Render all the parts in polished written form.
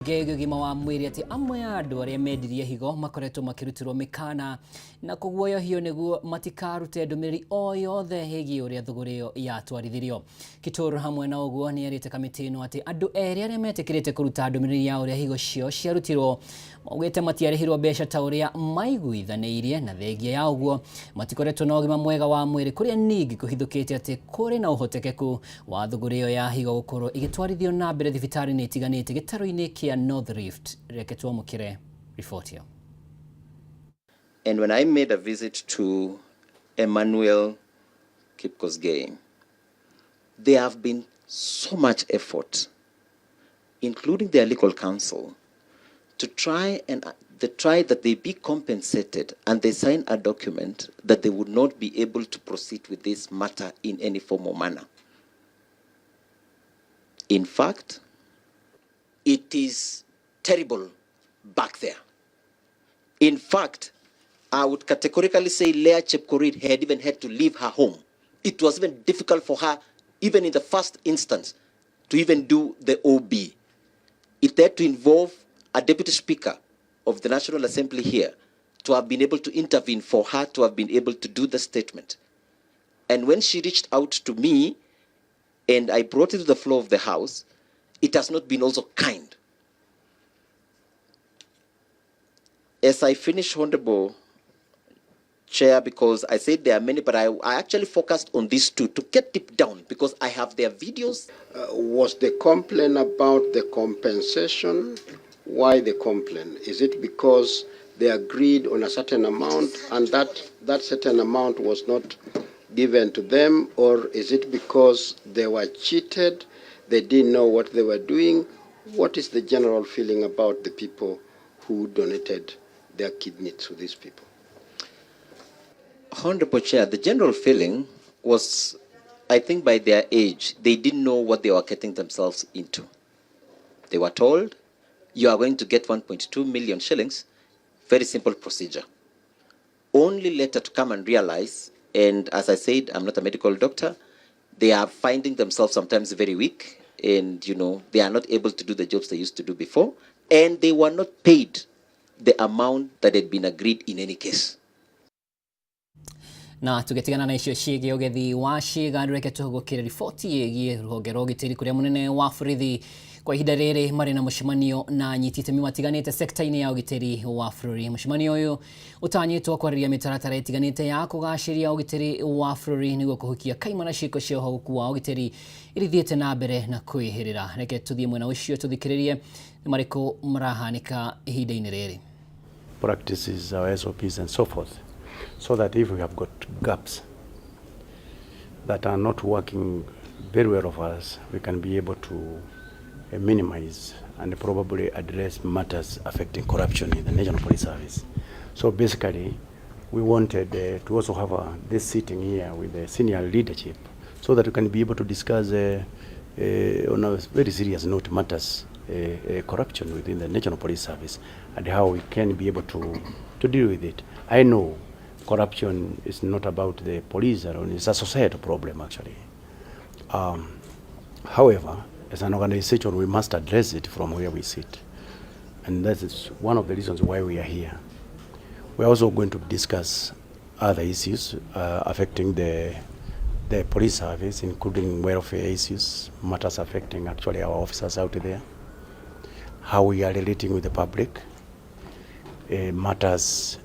Ngĩgĩ ũgima wa mwĩrĩ atĩ amwe a andũ arĩa mendirie higo makoretwo makĩrutĩrwo mĩkana na kũguoyohio nĩguo matikarute ndũmĩrĩri o yothe ĩgiĩ ũrĩa thũgũrĩ ĩyo yatwarithirio. Kitur hamwe na ũguo nĩ erĩte kamĩtĩ ĩno atĩ andũ erĩ arĩa metĩkĩrĩte kũruta ndũmĩrĩri ya ũrĩa higo ciao ciarutirwo maugĩte matiarĩhirwo mbeca ta ũrĩa maiguithanĩirie na thengia ya ũguo matikoretwo na ũgima mwega wa mwĩrĩ kũrĩa ningĩ kũhithũkĩte atĩ kũrĩ na ũhotekeku wa thũgũrĩ ĩyo ya higo gũkorwo ĩgĩtwarithio na mbere thibitarĩ-inĩ itiganĩte gĩtarũ-inĩ kĩa North Rift. Reke twamũkĩre riboti ĩyo. And when I made a visit to Emmanuel Kipkosgei, there have been so much effort, including their legal counsel, to try and they try that they be compensated and they sign a document that they would not be able to proceed with this matter in any form or manner. In fact, it is terrible back there. In fact, I would categorically say Leah Chepkorir had even had to leave her home. It was even difficult for her, even in the first instance, to even do the OB. It had to involve a deputy speaker of the National Assembly here to have been able to intervene for her to have been able to do the statement. And when she reached out to me and I brought it to the floor of the House, it has not been also kind. As I finish, Honorable Chair, because I said there are many, but I actually focused on these two to get deep down because I have their videos. Was the complaint about the compensation? Why the complaint? Is it because they agreed on a certain amount and that certain amount was not given to them, or is it because they were cheated, they didn't know what they were doing? What is the general feeling about the people who donated their kidney to these people? Honorable Chair, the general feeling was, I think by their age, they didn't know what they were getting themselves into. They were told, you are going to get 1.2 million shillings, very simple procedure. Only later to come and realize, and as I said, I'm not a medical doctor, they are finding themselves sometimes very weak, and they are not able to do the jobs they used to do before, and they were not paid the amount that had been agreed in any case. Na tũgĩtigana na icio ciĩgiĩ ũgethi wa ciĩga, reke tũhũgũkĩre riboti ĩgiĩ rũhonge rwa ũgitĩri kũrĩa mũnene wa borithi kwa ihinda rĩrĩ marĩ na mũcemanio na anyiti itemi matiganĩte sekta-inĩ ya ũgitĩri wa bũrũri. Mũcemanio ũyũ ũtanyĩtwo kwarĩria mĩtaratara ĩtiganĩte ya kũgacĩria ũgitĩri wa bũrũri nĩguo kũhukia kaimana ciĩko cia ũhagũku wa ũgitĩri irithiĩte na mbere na kwĩhĩrĩra. Reke tũthiĩ mwena ũcio tũthikĩrĩrie nĩ marĩkũ marahanĩka ihinda-inĩ rĩrĩ. Practices, our SOPs and so forth, so that if we have got gaps that are not working very well for us, we can be able to minimize and probably address matters affecting corruption in the National Police Service. So basically, we wanted to also have this sitting here with the senior leadership so that we can be able to discuss on a very serious note matters corruption within the National Police Service and how we can be able to deal with it. I know corruption is not about the police alone, it's a societal problem actually. However, as an organization, we must address it from where we sit. And that is one of the reasons why we are here. We are also going to discuss other issues affecting the police service, including welfare issues, matters affecting actually our officers out there, how we are relating with the public, matters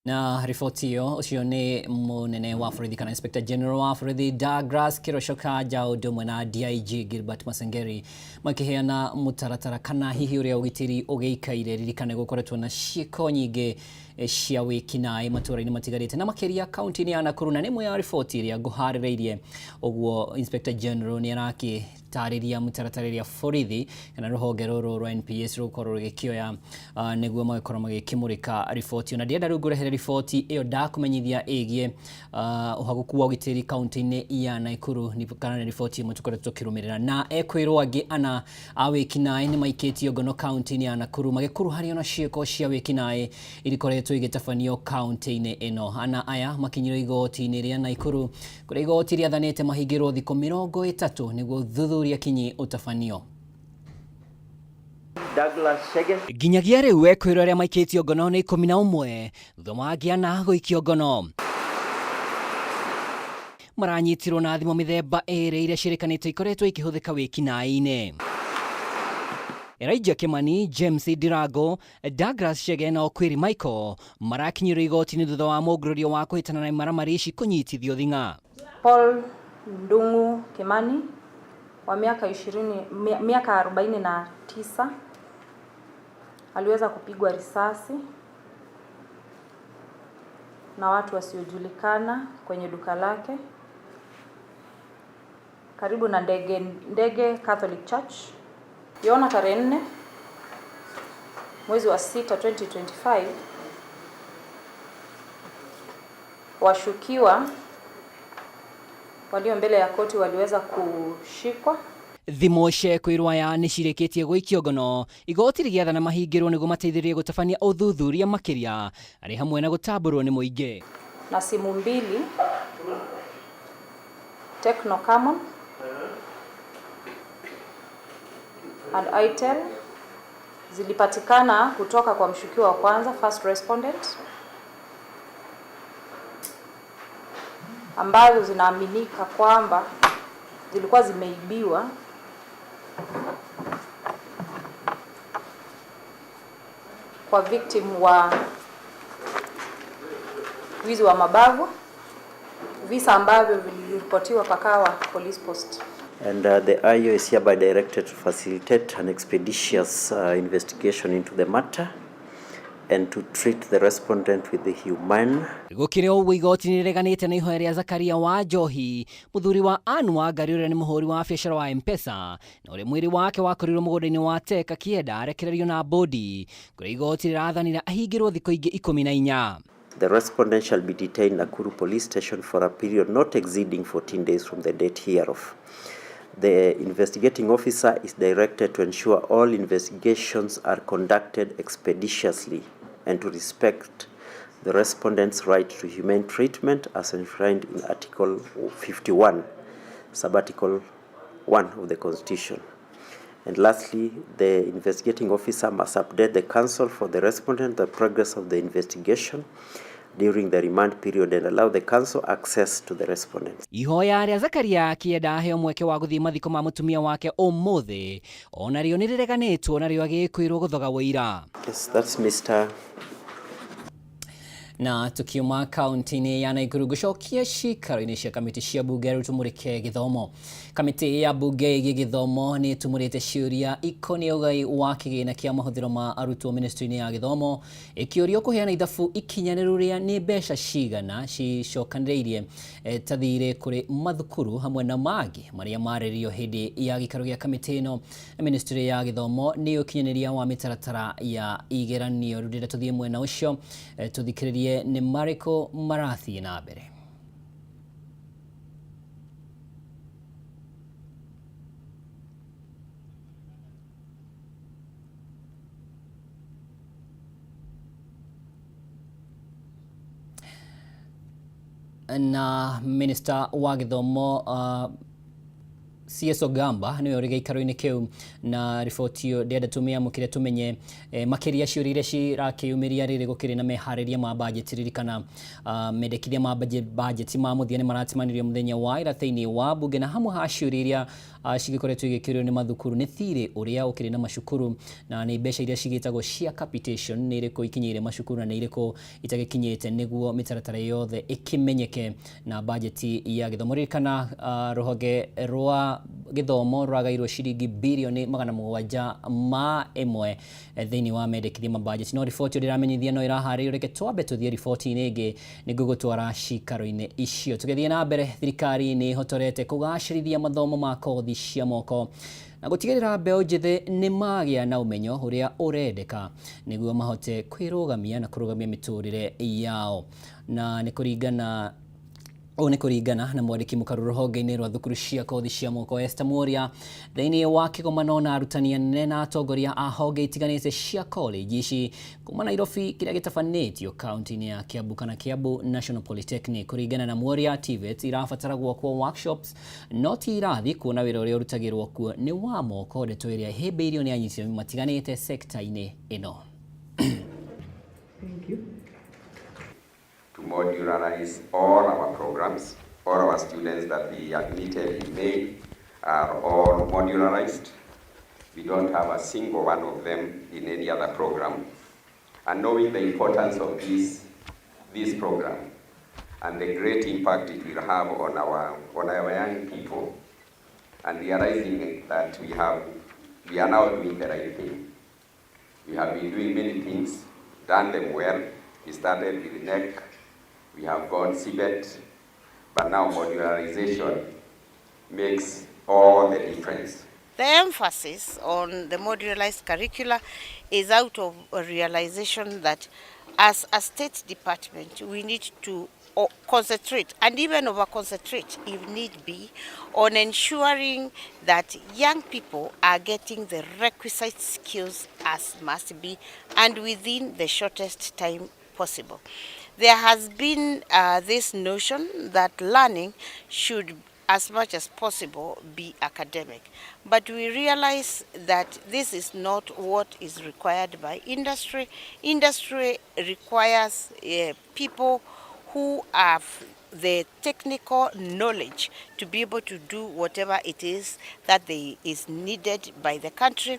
Na riboti ĩyo, ũcio nĩ mũnene wa borithi kana Inspector General wa borithi Douglas Kĩroco Kanja ũndũ ũmwe na DIG Gilbert Masengeri makĩheana mũtaratara kana hihi ũrĩa ũgitĩri ũgĩikaire. Ririkane gũkoretwo na ciĩko nyingĩ cia wĩkinaĩ matũũra-inĩ matiganĩte na makĩria kaunti-inĩ ya Nakuru, na nĩ ĩmwe ya riboti ĩrĩa ngũharĩrĩirie. Ũguo Inspector General nĩ arakĩtarĩria mũtaratara ĩrĩa borithi kana rũhonge rũrũ rwa NPS rũgũkorwo rũgĩkĩoya nĩguo magĩkorwo magĩkĩmũrĩka riboti. Ona ndĩrenda rĩu ngũrehere riboti ĩyo ndakũmenyithia ĩgiĩ ũhagũku wa ũgitĩri kaunti-inĩ ya Nakuru, kana nĩ riboti ĩmwe tũkoretwo tũkĩrũmĩrĩra. Na ekwĩrwo angĩ ana a wĩkinaĩ nĩ maikĩtio ngono kaunti-inĩ ya Nakuru magĩkuruhanio na ciĩko cia wĩkinaĩ irikoretwo. ikoretwo igĩtabanio kaunti-inĩ ĩno. Ana aya makinyire igoti-inĩ rĩa Naikuru kũrĩa igoti rĩathanĩte mahingĩrwo thikũ 30 nĩguo ũthuthuria kinyi ũtabanio. Douglas Chege. Nginyagia rĩu ekwĩrwo arĩa maikĩtio ngono nĩ 11 thutha wa angĩ ana gũikio ngono. Maranyitirwo na thimũ mĩthemba 2 iria ciĩrĩkanĩtio ikoretwo ikĩhũthĩka wĩkinaĩ-inĩ. Elijah Kimani, James Ndirango, Douglas Chege na Okwiri Michael marakinyĩrwo igoti-inĩ thutha wa mũngũrũrio wa kũhĩtana na imaramari ici kũnyitithio thing'a. Paul Ndung'u Kimani wa miaka 49 aliweza kupigwa risasi na watu wasiojulikana kwenye duka lake karibu na Ndege Catholic Church. Yona tarehe 4 mwezi wa 6 2025, washukiwa walio mbele ya koti waliweza kushikwa. Thimũ ciekũirwo aya nĩ cirĩkĩtie gũikio ngono igoti rĩgĩathana mahingĩrwo nĩguo mateithĩrĩrie gũtabania ũthuthuria makĩria arĩ hamwe na gũtambũrwo nĩ mũingĩ. Na simu 2 Tecno Camon and Itel zilipatikana kutoka kwa mshukiwa wa kwanza, first respondent, ambazo zinaaminika kwamba zilikuwa zimeibiwa kwa victim wa wizi wa mabavu, visa ambavyo viliripotiwa Pakawa Police Post. And the IO is hereby directed to facilitate an expeditious investigation into the matter and to treat the respondent with the humane. Gũkĩrĩ ũguo igoti nĩrĩreganĩte na ihoya rĩa Zakaria wa Njohi, mũthuri wa Ann Wangari ũrĩa nĩ mũhũri wa biacara wa M-Pesa na ũrĩa mwĩrĩ wake wakorirwo mũgũnda-inĩ wa Teka Kĩenda arekererio na bodi kũrĩa igoti rĩrathanire ahingĩrwo thikũ ingĩ 14. The respondent shall be detained Nakuru Police Station for a period not exceeding 14 days from the date hereof. The investigating officer is directed to ensure all investigations are conducted expeditiously and to respect the respondent's right to humane treatment as enshrined in Article 51, Subarticle 1 of the Constitution. And lastly, the investigating officer must update the counsel for the respondent the progress of the investigation during the remand period and allow the counsel access to the respondents. Ihoya rĩa Zakaria akĩenda aheo mweke wa gũthiĩ mathiko ma mũtumia wake ũmũthĩ onarĩo nĩrĩreganĩtwo narĩo agĩkwĩrwo gũthoga wũira. Yes, that's Mr. Na tukiuma kaunti-inĩ ya Nakuru gũcokia cikaro-inĩ cia kamĩtĩ cia bunge rĩu tũmũrĩke gĩthomo. Kamĩtĩ ya bunge ĩgiĩ gĩthomo nĩ ĩtumũrĩte ciũria ikoniĩ ũgai wa kĩgĩna kĩa mahũthĩro ma arutwo ministry-inĩ ya gĩthomo ĩkĩũrio kũheana ithabu ikinyanĩru rĩa nĩ mbeca cigana cicokanĩrĩirie ta thirĩ kũrĩ mathukuru hamwe na mangĩ marĩa marĩrĩirio hĩndĩ ya gĩikaro gĩa kamĩtĩ ĩno. Ministry ya gĩthomo nĩ ũkinyanĩria wa mĩtaratara ya igeranio. Rĩu ndĩrenda tũthiĩ mwena ũcio tũthikĩrĩrie nĩ marĩkũ marathiĩ na mbere. Na Minister wa gĩthomo CS Ogamba niwe ũrĩ gĩikaro-inĩ kĩu na riboti ĩyo ndĩrenda tũmĩamũkĩre tũmenye makĩria ciũria iria cirakĩyumĩria rĩrĩ gũkĩrĩ na meharĩria ma bajeti. Ririkana mendekithia ma bajeti ma mũthia nĩ maratimanirio mũthenya wa ira thĩinĩ wa bunge, na hamwe ha ciũria iria cigĩkoretwo igĩkĩũrio nĩ mathukuru nĩ thirĩ ũrĩa ũkĩrĩ na macukuru na nĩ mbeca iria cigĩtagwo cia capitation nĩ irĩkũ ikinyĩire macukuru na nĩ irĩkũ itagĩkinyĩte nĩguo mĩtaratara yothe ĩkĩmenyeke na bajeti ya gĩthomo. Ririkana rũhonge rwa gĩthomo rũragairwo ciringi birioni 701 thĩinĩ wa mendekithia ma bajeti. No riboti ĩyo ndĩramenyithia no ĩraharĩrio, reke twambe tũthiĩ riboti-inĩ ĩngĩ nĩguo gũtwara cikaro-inĩ icio. Tũgĩthiĩ na mbere, thirikari nĩ ĩhotorete kũgacĩrithia mathomo ma kothi cia moko na gũtigĩrĩra mbeũ njĩthĩ nĩ magĩa na ũmenyo ũrĩa ũrendeka nĩguo mahote kwĩrũgamia na kũrũgamia mĩtũrĩre yao. Na nĩ kũringana Ũũ nĩ kũringana na mwandĩki mũkaru rũhonge-inĩ rwa thukuru cia kothi cia moko Esther Muoria thĩinĩ wa kĩgomano na arutani anene na atongoria a honge itiganĩte cia college ici kuma Nairobi kĩrĩa gĩtabanĩtio kaunti-inĩ ya Kiambu kana Kiambu National Polytechnic. Kũringana na Muoria, TVETs irabatara gwakwo workshops no ti irathi, kuona wĩra ũrĩa ũrutagĩrwo kuo nĩ wa moko, ndeto ĩrĩa ĩhĩmbĩirio nĩ anyitĩrĩri matiganĩte sekta-inĩ ĩno. Thank you. To modularize all our programs. All our students that we admitted in May are all modularized. We don't have a single one of them in any other program. And knowing the importance of this program and the great impact it will have on our young people, and realizing that we are now doing the right thing. We have been doing many things, done them well. We started with KNEC, we have gone CBET, but now modularization makes all the difference. The emphasis on the modularized curricula is out of a realization that as a state department, we need to concentrate and even over concentrate if need be on ensuring that young people are getting the requisite skills as must be and within the shortest time possible. There has been this notion that learning should as much as possible be academic. But we realize that this is not what is required by industry. Industry requires people who have the technical knowledge to be able to do whatever it is that is needed by the country.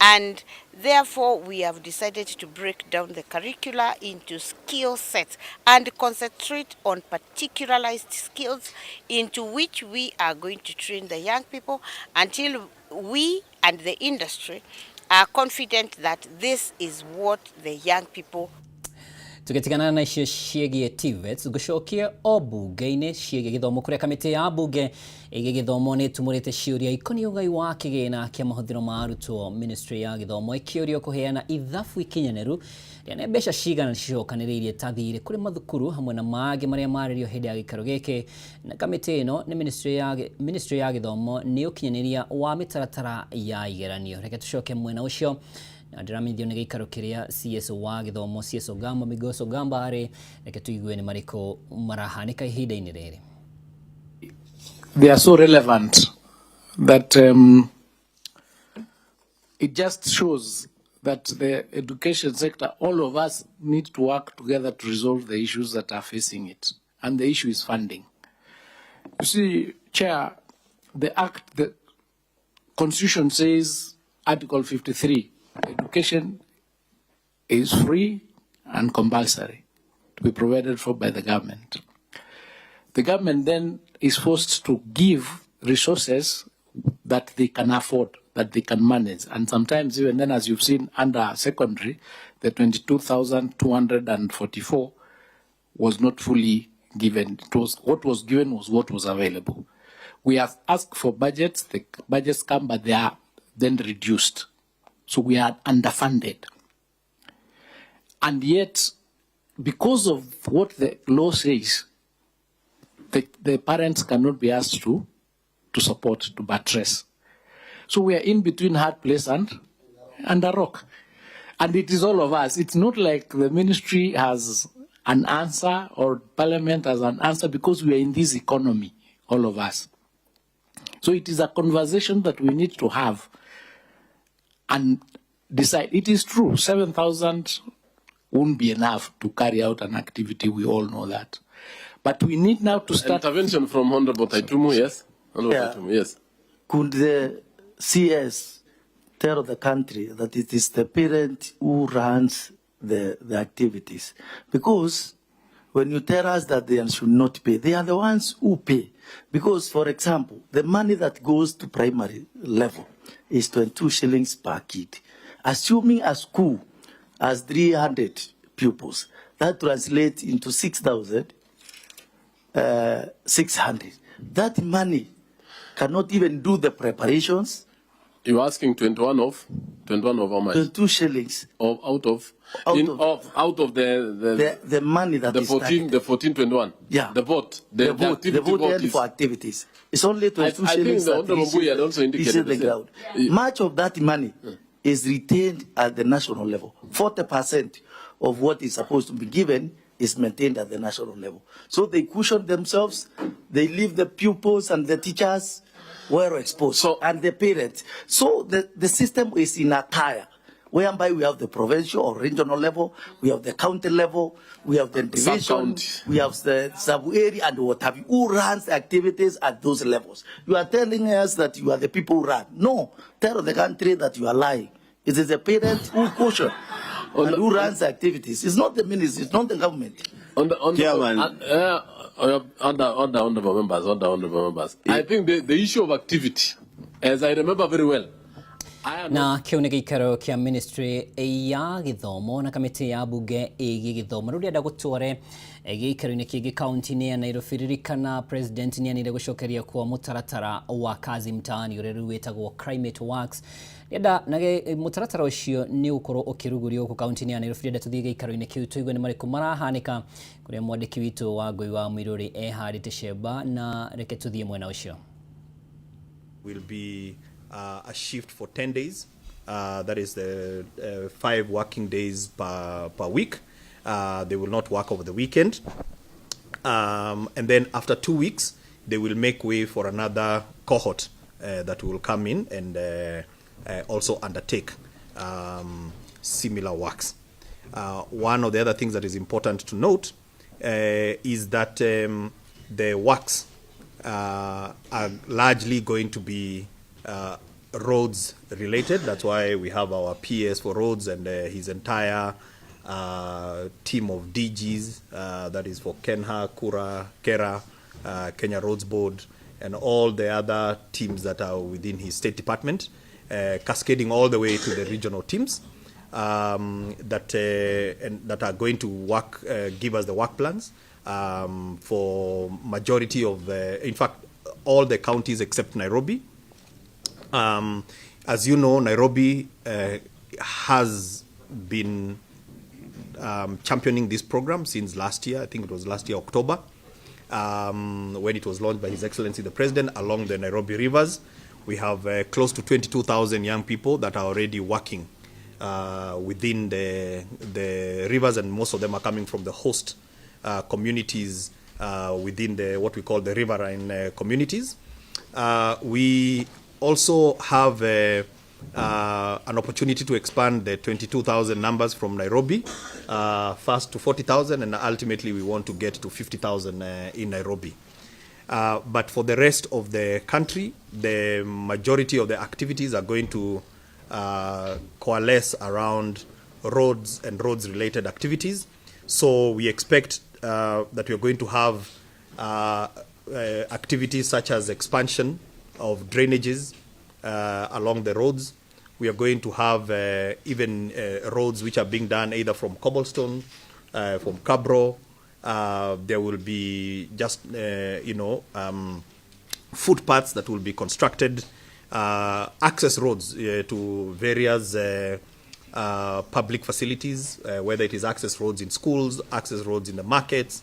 And therefore, we have decided to break down the curricula into skill sets and concentrate on particularized skills into which we are going to train the young people until we and the industry are confident that this is what the young people Tũgĩtigana na icio ciĩgiĩ TVETs, ngũcokie o mbunge-inĩ ciĩgiĩ gĩthomo kũrĩa kamĩtĩ ya mbunge ĩgiĩ gĩthomo nĩ ĩtumũrĩte ciũria ikoniĩ ũgai wa kĩgĩna kĩa mahũthĩro ma arutwo. Ministry ya gĩthomo ĩkĩũrio kũheana ithabu ikinyanĩru rĩa nĩ mbeca cigana cicokanĩrĩirie ta thirĩ kũrĩ mathukuru hamwe na mangĩ marĩa marĩrio hĩndĩ ya gĩikaro gĩkĩ na kamĩtĩ ĩno nĩ ministry ya gĩthomo nĩ ũkinyanĩria wa mĩtaratara ya igeranio. Reke tũcoke mwena ũcio na ndĩramenyithio nĩ gĩikaro kĩrĩa CS wa gĩthomo, CS Ogamba Migosi Ogamba arĩ. Reke tũigue nĩ marĩkũ marahanĩka ihinda-inĩ rĩrĩ. They are so relevant that it just shows that the education sector, all of us need to work together to resolve the issues that are facing it. And the issue is funding. You see, Chair, the Act, the Constitution says, Article 53, education is free and compulsory to be provided for by the government. The government then is forced to give resources that they can afford, that they can manage. And sometimes even then, as you've seen under secondary, the 22,244 was not fully given. It was, what was given was what was available. We have asked for budgets, the budgets come, but they are then reduced. So we are underfunded. And yet, because of what the law says, the parents cannot be asked to support, to buttress. So we are in between hard place and a rock. And it is all of us. It's not like the ministry has an answer or parliament has an answer, because we are in this economy, all of us. So it is a conversation that we need to have and decide. It is true, 7,000 won't be enough to carry out an activity. We all know that. But we need now to start. Intervention from Honorable Taitumu, yes? Honorable Taitumu, yes. Could the CS tell the country that it is the parent who runs the activities? Because when you tell us that they should not pay, they are the ones who pay. Because, for example, the money that goes to primary level is 22 shillings per kid. Assuming a school has 300 pupils, that translates into 6,600. That money cannot even do the preparations. You're asking 21 of? 21 of how much? 22 shillings. Of, out of, Out in, of- of, out of The money that the is 14, targeted. the 1421. Yeah. The vote. The vote, activity the vote vote earned is- for activities. It's only 22 I think shillings the that Honorable reaches Mbuya had also indicated reaches the the same. ground. Yeah. Much of that money is retained at the national level. 40% of what is supposed to be given is maintained at the national level. So they cushion themselves, they leave the pupils and the teachers well exposed, and the parents. So the system is in a tire, whereby we have the provincial or regional level, we have the county level, we have the division, Sub-county. we have the sub-area and what have you. Who runs the activities at those levels? You are telling us that you are the people who run. No, tell the country that you are lying. It is the parents who caution and who runs the activities. It's not the ministry, it's not the government. On the, on the, Chairman. under honorable members, under honorable members. I think the issue of activity, as I remember very well, I am Na kĩu nĩ gĩikaro kĩa ministry ya gĩthomo na kamĩtĩ ya bunge ĩgiĩ gĩthomo rĩu rĩenda gũtware gĩikaro-inĩ kĩngĩ kaunti-inĩ ya Nairobi. Ririkana president nĩ anire gũcokeria kwa mũtaratara wa kazi mtaani ũrĩa rĩu wĩtagwo Climate Works rĩenda na mũtaratara ũcio nĩ ũgũkorwo ũkĩrugũrio gũkũ kaunti-inĩ ya Nairobi. Rĩenda tũthiĩ gĩikaro-inĩ kĩu tũigue nĩ marĩkũ marahanĩka kũrĩa mwandĩki witũ wa Ngũi wa Mũirũrĩ eharĩte Sheba, na reke tũthiĩ mwena ũcio. Will be a shift for 10 days. That is the 5 working days per week. They will not work over the weekend. And then after 2 weeks, they will make way for another cohort that will come in and also undertake similar works. One of the other things that is important to note is that the works are largely going to be roads related. That's why we have our PS for roads and his entire team of DGs, that is for Kenha, Kura, Kera, Kenya Roads Board, and all the other teams that are within his state department, cascading all the way to the regional teams that are going to work, give us the work plans for majority of the, in fact, all the counties except Nairobi. As you know, Nairobi has been championing this program since last year. I think it was last year, October, when it was launched by His Excellency the President along the Nairobi rivers. We have close to 22,000 young people that are already working within the rivers, and most of them are coming from the host communities within the what we call the riverine communities. We also have an opportunity to expand the 22,000 numbers from Nairobi first to 40,000, and ultimately we want to get to 50,000 in Nairobi. But for the rest of the country, the majority of the activities are going to coalesce around roads and roads-related activities. So we expect that we are going to have activities such as expansion of drainages along the roads. We are going to have even roads which are being done either from cobblestone, from cabro. There will be just, footpaths that will be constructed, access roads to various public facilities, whether it is access roads in schools, access roads in the markets.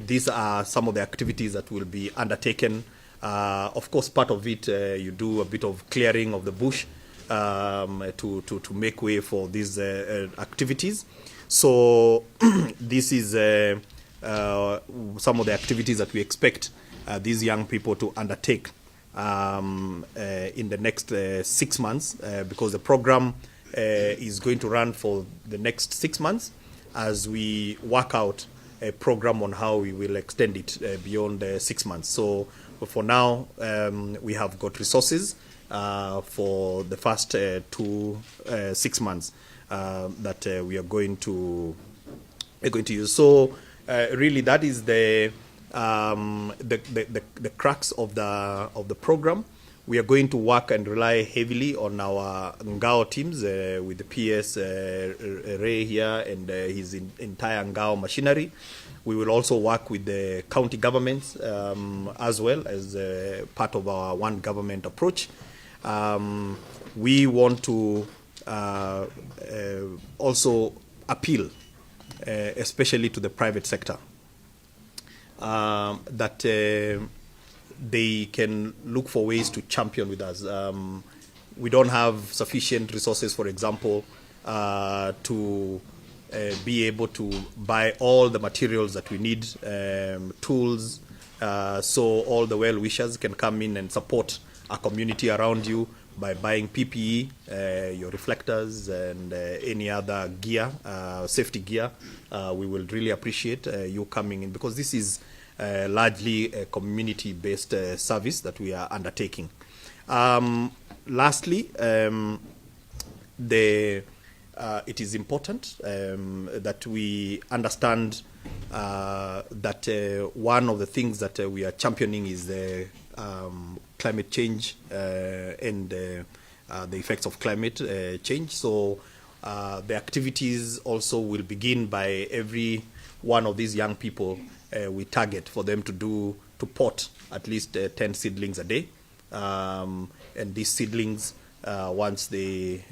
These are some of the activities that will be undertaken. Of course, part of it, you do a bit of clearing of the bush to make way for these activities. So this is some of the activities that we expect these young people to undertake in the next 6 months, because the program is going to run for the next 6 months as we work out a program on how we will extend it beyond 6 months. So for now, we have got resources for the first 6 months that we are going to use. So really, that is the crux of the program. We are going to work and rely heavily on our Ngao teams with the PS Ray here and his entire Ngao machinery. We will also work with the county governments as well as part of our one government approach. We want to also appeal, especially to the private sector, that they can look for ways to champion with us. We don't have sufficient resources, for example, to be able to buy all the materials that we need, tools, so all the well-wishers can come in and support a community around you by buying PPE, your reflectors, and any other gear, safety gear. We will really appreciate you coming in, because this is largely a community-based service that we are undertaking. Lastly, it is important that we understand that one of the things that we are championing is the climate change and the effects of climate change. So the activities also will begin by every one of these young people we target for them to pot at least 10 seedlings a day. And these seedlings, once they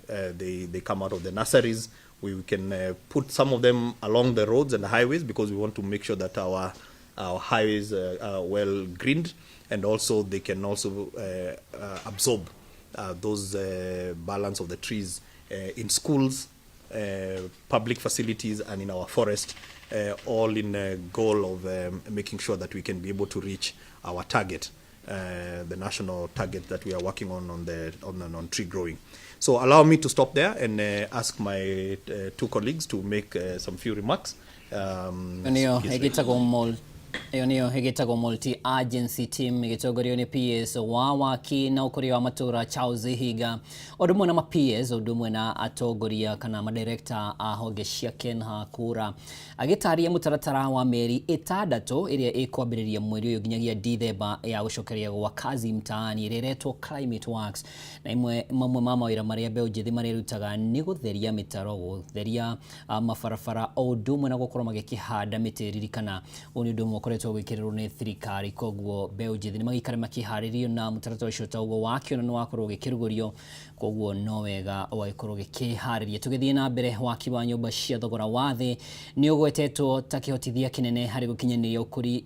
come out of the nurseries, we can put some of them along the roads and the highways, because we want to make sure that our highways are well greened, and also they can also absorb those balance of the trees in schools, public facilities, and in our forest, all in a goal of making sure that we can be able to reach our target, the national target that we are working on the on tree growing. So allow me to stop there and ask my two colleagues to make some few remarks. Nĩyo ĩgĩtagwo mul ĩyo nĩyo ĩgĩtagwo multi agency team, ĩgĩtongorio nĩ PS wa waki na ũkũria wa matũũra Charles Ihiga, ũndũ ũmwe na ma PS, ũndũ ũmwe na atongoria kana madirekta a honge cia KENHA kũra, agĩtaria mũtaratara wa mĩeri 6 ĩrĩa ĩkwambĩrĩria mweri ũyũ nginyagia Dithemba ya gũcokeria gwa Kazi Mtaani ĩrĩa ĩretwo Climate Works. Na imwe mamwe ma mawĩra marĩa mbeũ njĩthĩ marĩrutaga nĩ gũtheria mĩtaro, gũtheria mabarabara, o ũndũ ũmwe na gũkorwo magĩkĩhanda mĩtĩ. Ririkana ũyũ nĩ ũndũ ũmwe ũkoretwo gwĩkĩrĩrwo nĩ thirikari, koguo mbeũ njĩthĩ nĩ magĩikare makĩharĩrio na mũtaratara ũcio ta ũguo wakĩona nĩ wakorwo ũgĩkĩrugũrio, koguo no wega ũgagĩkorwo ũgĩkĩharĩria. Tũgĩthiĩ na mbere, waki wa nyũmba cia thogora wa thĩ nĩ ũgwetetwo ta kĩhotithia kĩnene harĩ gũkinyanĩria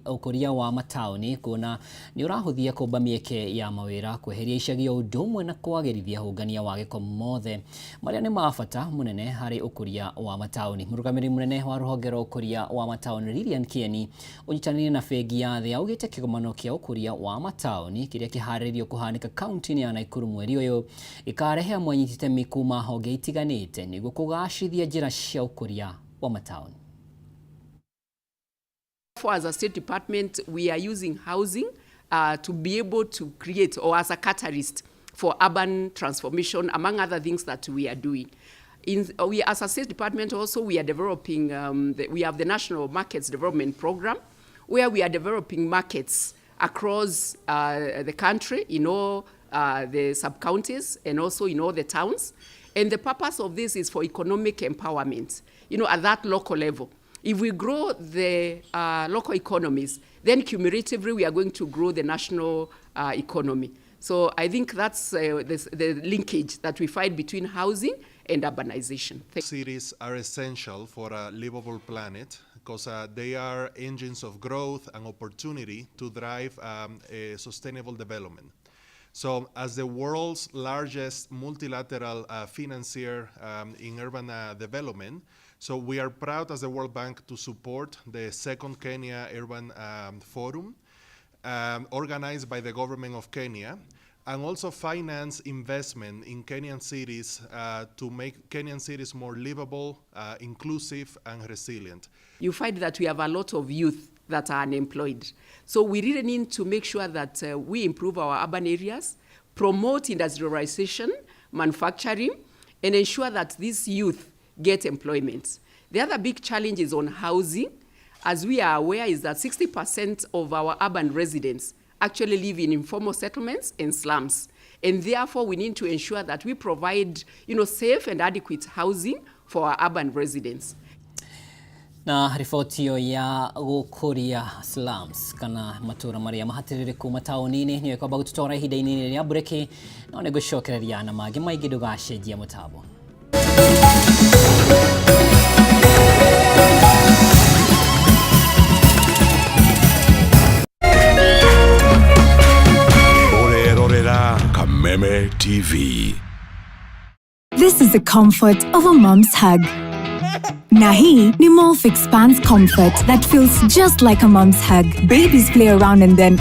ũkũria wa mataũni, kuona nĩ ũrahũthia kũmba mĩeke ya mawĩra, kweheria icagi, o ũndũ ũmwe na kwagĩrithia ũngania wa gĩko, mothe marĩa nĩ ma bata mũnene harĩ ũkũria wa mataũni. Mũrũgamĩrĩri mũnene wa rũhonge rwa ũkũria wa mataũni Lilian Kieni, ũnyitanĩire na bengi ya thĩ, augĩte kĩgomano kĩa ũkũria wa mataũni kĩrĩa kĩharĩrĩirio kũhanĩka kaunti-inĩ ya Nakuru mweri ũyũ gĩkarehe amwe anyiti itemi kuma honge itiganĩte nĩguo kũgacĩrithia njĩra cia ũkũria wa mataũni. For as a state department, we are using housing to be able to create, or as a catalyst for urban transformation, among other things that we are doing. We, as a state department also, we are developing, we have the National Markets Development Program, where we are developing markets across the country in all the sub-counties and also in all the towns. And the purpose of this is for economic empowerment at that local level. If we grow the local economies, then cumulatively we are going to grow the national economy. So I think that's the linkage that we find between housing and urbanization. Thank Cities are essential for a livable planet because they are engines of growth and opportunity to drive a sustainable development. So, as the world's largest multilateral financier in urban development, so we are proud as the World Bank to support the second Kenya Urban Forum, organized by the government of Kenya, and also finance investment in Kenyan cities to make Kenyan cities more livable, inclusive, and resilient. You find that we have a lot of youth that are unemployed. So we really need to make sure that we improve our urban areas, promote industrialization, manufacturing, and ensure that these youth get employment. The other big challenge is on housing. As we are aware, is that 60% of our urban residents actually live in informal settlements and slums. And therefore, we need to ensure that we provide safe and adequate housing for our urban residents. Na riboti ĩyo ya gũkũria slums kana matũra marĩa mahatĩrĩrĩku mataũni-inĩ nĩyo ĩkwamba gũtũtwara ihinda-inĩ rĩa mburĩki, no nĩ ngũcokereria na mangĩ maingĩ, ndũgacenjia mũtambo. Ũrerorera Kameme TV. This is the comfort of a mom's hug. Na hii ni Molfix Pants Comfort that feels just like a mom's hug. Babies play around in them.